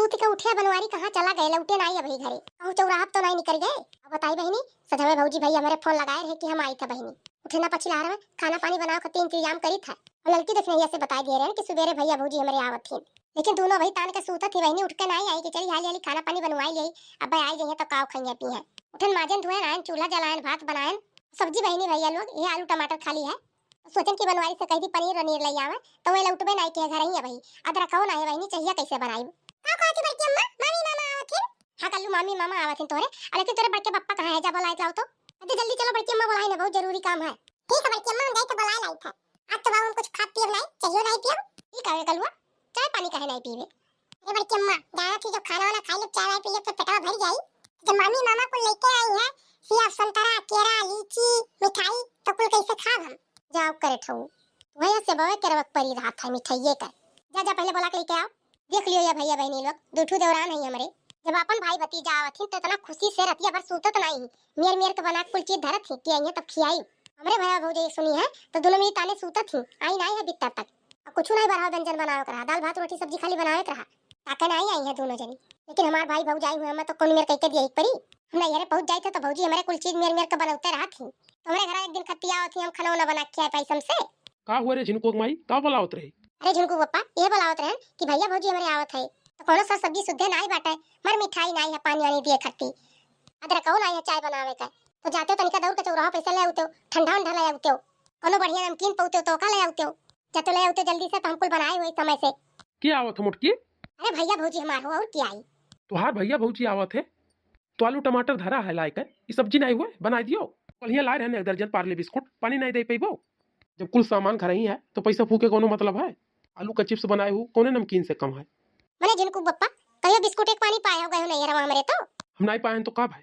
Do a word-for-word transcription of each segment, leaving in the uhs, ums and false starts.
सूत के उठे बनवारी कहाँ चला गए, लौटे नाई अबही घरे। कहूँ चौराहा पे तो नाई निकल गए। अब बताई बहिनी, सजवे भौजी भैया हमरे फोन लगाए रहे कि हम आई था बहिनी। उठे ना पछिला रहे, खाना पानी बनावे खातिर इंतजाम करी था। और ललकी देखनैया से बताई दिए रहे कि सुबेरे भैया भौजी हमरे आवत ही। लेकिन दोनों भाई तान के सूतत ही बहिनी, उठ के नाई आई कि चली हाली हाली खाना पानी बनवाई ले, अब आई जइहे तो काव खइहे पीहे। उठन माजन धोएन आयन, चूल्हा जलायन, भात बनायन, सब्जी बहिनी भैया लोग ये आलू टमाटर खाली है। सोचन कि बनवारी से कह दी पनीर वनीर ले आवे, तो वे लौटबे नाई के घर ही है भाई। अदरकहो नाई है बहिनी, चाहिए कैसे बनाई? का कहती बड़की अम्मा, मामी मामा आवत हैं? हाँ कल्लू, मामी मामा आवत हैं तोरे। अरे लेकिन तोरे बड़के पप्पा कहाँ है, जा बोलाए लाओ तो। अरे जल्दी चलो, बड़की अम्मा बोलाई ना, बहुत जरूरी काम है। ठीक है बड़की अम्मा, हम जाए तो बोलाए लाई था। आज तो बाबू हम कुछ खाब पियब नाई, चाहिए नाई पियब। ठीक है कलुआ, चाय पानी काहे नाई पीबे? अरे बड़की अम्मा, जाना थी जो खाना वाना खाई लो, चाय वाय पी लो तो पेटवा भर जाई। जब मामी मामा को लेके आई है, सेब संतरा केरा लीची मिठाई, तो कुल कैसे खाब हम? जाओ करे ठऊ, वही से बवे केरवक परी रहा था मिठाइये का। जा जा पहले बोला के लेके आओ। देख लियो या भैया बहनी लोग, दू ठू देवरान है हमरे। जब अपन भाई भतीजा आवत ही तो इतना खुशी से रतिया भर सूतत नाई ही, मेर मेर के बना के कुल चीज धरत ही कि आइए तब खियाई। हमरे भैया भौजाई सुनी है तो दोनों मिली ताने सूतत ही, आई नाई है बित्तर तक। अब कुछ नाई बढ़ाओ व्यंजन बनावे के रहा, दाल भात रोटी सब्जी खाली बनावे के रहा। ताके नाई आई है दोनों जनी। लेकिन हमार भाई भौजाई हुए, हमें तो कौन मेर कह के दिया एक परी। हम नैहरे पहुंच जाए थे तो भौजी हमारे कुल चीज मेर मेर के बनौते रहा थी। तो हमरे घर एक दिन खतिया आवत ही, हम खाना वाना बना के खियाए पाई समसे। का हुआ रे झिनकुक माई, का बोलावत रहे? अरे झिनकू पप्पा, ये बोलावत रहन कि भैया भौजी हमरे आवत है, तो कोनो सर सब्जी सुद्धे नाई बाटे, मर मिठाई नाई है पानी वानी दिए खट्टी, अदरकहो नाई है चाय बनावे का, तो जाते तनिका दौड़ के चौराहा पैसे ले आउते, ठंडा उंडा ले आउते, कोनो बढ़िया नमकीन पौते तो का ले आउते, जाते ले आउते जल्दी से, तो हम कुल बनाए हुए समय से। के आवत है मोटकी? अरे भैया भौजी हमार हो, और के आई? तुहार भैया भौजी आवत है तो आलू टमाटर धरा है लायक है, ई सब्जी नाई हुए, बनाई दियो। कल हियाँ लाए रहने एक दर्जन पार्ले बिस्कुट, पानी नाई दे पैबो। जब कुल सामान घर ही है तो पैसा फूके कोनो मतलब है? आलू का चिप्स बनाए हो, कौने नमकीन से कम है? मने झिनकू बप्पा, कहियो बिस्कुट एक पानी पाए हो गए हो नहीं रवा हमरे तो। हम नाई पाए हैं तो का भाई?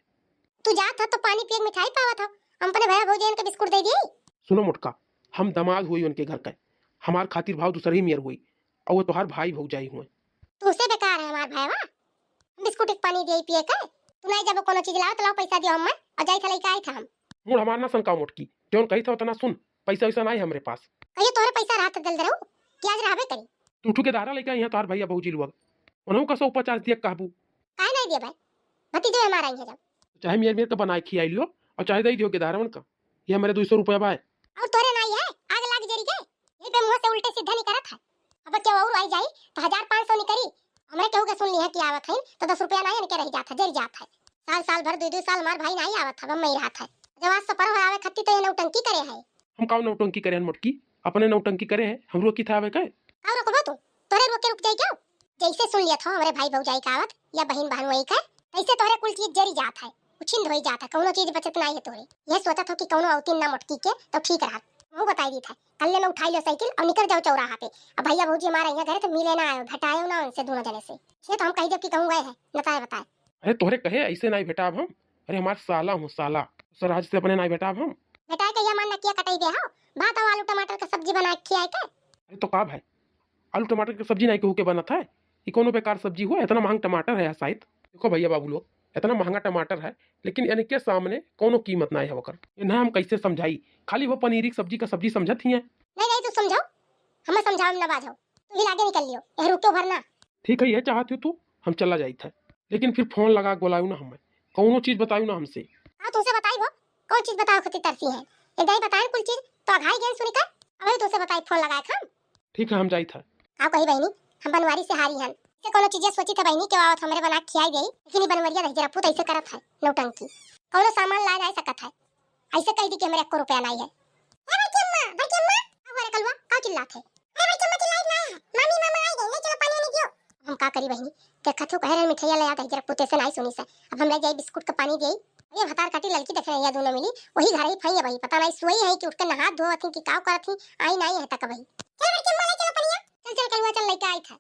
तू जात ह तो पानी पिए के मिठाई पावत हो, हम अपने भैया भौजी इनके बिस्कुट दे दिए। सुनो मोटका, हम दामाद हुई उनके घर का, हमार खातिर भाव दूसर ही मेर हुई, और वो तोहार भाई भौजाई हुए। तुमसे बेकार है हमार भाई वा, हम बिस्कुट एक पानी दिए पिए के, तू नहीं जब कोनो चीज लाओ तो लाओ पैसा दियो हमें, और जाई था लेके आई था हम। मूड हमार ना सनकाओ मोटकी, जौन कही था उतना सुन, पैसा वैसा नाई हमरे पास। कहियो तोहरे पैसा रहा तो दल दे रहू, कि आज रहबे करी। तू ठुके दारा लेके आई है तोहार भैया भौजी लोग, उन्हों का सौ पचास दिया कहबू। काहे नहीं दिए भाई, भतीजे हमारा आई है जब। चाहे मेर मेर का बनाए खियाई लियो, और चाहे दे दियो के दारा उनका, ये हमारे दो सौ रुपया बाय। और तोरे नाई है, आग लाग जरी के, यही पे मुंह से उल्टे सीधा निकरत है। अब केहू और आई जाई तो हजार पाँच सौ निकरी। हमरे केहू के सुन लिहे कि आवत है तो दस रुपया नाई इनके रह जात है, जरी जात है। साल साल भर, दुई दुई साल हमार भाई नाई आवत है, अब मैं रहत है। जब आज सपरो है आवे खत्ती तो ये नौटंकी करे है। हम काव नौटंकी करे हैं मोटकी, अपने नौटंकी करे हैं, हम रोकी था आवे के। काव रोकबो तू, तोरे रोके रुक जाई क्या? जैसे सुन लिया था हमरे भाई भौजाई का आवत या बहिन बहन वही का, तैसे तोहरे कुल चीज जरी जात है, उछिंद होई जात है, कौनो चीज बचत नाई है तोहरे। यह सोचत हो कि कौनो अवतीन ना मोटकी के तो ठीक रहत। महू बताई दी था, कल्ले में उठाई लो साइकिल और निकल जाओ चौराहा पे। अब भैया भौजी हमारे यहाँ घरे तो मिले ना आयो, भेटायो ना उनसे दोनों जने से। ये तो हम कह दे कि कहूँ गए हैं, नताए बताए। अरे तोहरे कहे ऐसे नाई भेटाब हम, अरे हमार साला हूँ साला, सर आज से अपने नाई भेटाब हम। भेटाए के या मान नकिया कटाई दे हो, भात और आलू टमाटर के सब्जी बना के खियाए के। अरे तो का भाई, आलू टमाटर के सब्जी नाई केहू के बनत है? ई कौनो बेकार सब्जी हुआ, इतना महंग टमाटर है शायद। देखो भैया बाबू लोग, इतना महंगा टमाटर है, लेकिन इनके सामने कौनो कीमत नाई है ओकर। इन्हें हम कैसे समझाई, खाली वो पनीरी की सब्जी का सब्जी समझत ही है। नहीं नहीं, तू समझाओ, हमें समझाओ ना बाझाओ, तू ही लागे निकल लियो, यह रुको भरना। ठीक है, ये चाहती हो तू, हम चला जाई था, लेकिन फिर फोन लगा के बोलायु ना हमें, कौनो चीज बतायु ना हमसे। हाँ तुमसे बताई वो, कौन चीज बताओ खुद तरसी है, एक दाई बताए कुल चीज तो अघाई गेन सुनी कर, अबे तुमसे बताई फोन लगाए हम। ठीक है, हम जाई था। का कही बहिनी, हम बनवारी से हारी हन। से कोनो चीजे सोची था बहिनी, के आवत हमरे बना के खियाई देई, लेकिन ई बनवरिया नहीं जरा पूत ऐसे करत है, नौटंकी। कोनो सामान ला नहीं सकत है, ऐसे कह दी कि हमरे एको रुपया नहीं है। ए बड़की अम्मा, बड़की अम्मा। का हुआ रे कलुआ, का चिल्लात है? अरे बड़की अम्मा चिल्लात ना है, मामी मामा आई गई, ले चलो पानी वानी दियो। हम का करी बहिनी, देखत हो कहे रहे मिठाइया ले आ, दही जरा पूते से नहीं सुनी से, अब हम ले जाई बिस्कुट का पानी देई। ये भतार काटी ललकी देख रहे हैं दोनों मिली, वही घर ही फई है भाई, पता नहीं सोई है कि उठ के नहा धोवत ही कि काव करत ही, आई नहीं है तक भाई। चल बड़की अम्मा ले चलो पनिया। चल चल कलुआ चल लेके आई था।